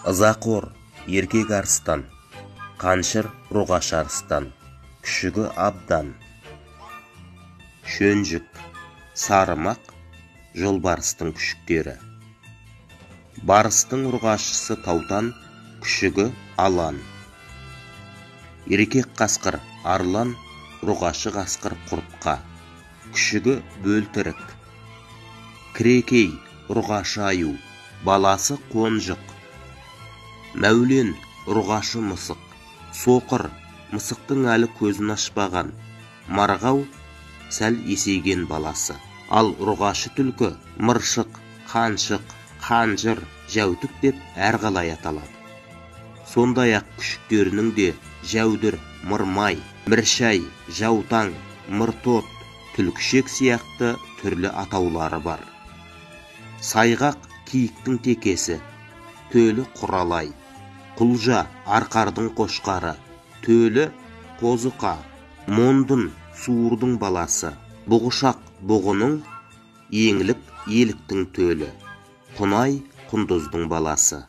Ызақор еркек арыстан, қаншыр ұрғашы арыстан, күшігі Абдан. Шөнжік, Сарымақ жолбарыстың күшіктері. Барыстың ұрғашысы Таутан, күшігі Алан. Еркек қасқыр Арлан, ұрғашы қасқыр Құртқа, күшігі Бөлтірік. Кірекей ұрғашы аю, баласы Қонжық. Мәулен ұрғашы мысық, соқыр мысықтың әлі көзін ашпаған, марғау сәл есейген баласы. Ал ұрғашы түлкі Мыршық, Қаншық, Қанжыр, Жәутік деп әрқалай аталады. Сондай-ақ күшіктерінің де Жәудір, Мырмай, Міршай, Жаутаң, Мыртот, Түлкішек сияқты түрлі атаулары бар. Сайғақ киіктің текесі, төлі құралай, құлжа арқардың қошқары, төлі қозықа, мондын суырдың баласы, бұғышақ бұғының, еңлік еліктің төлі, құнай құндыздың баласы.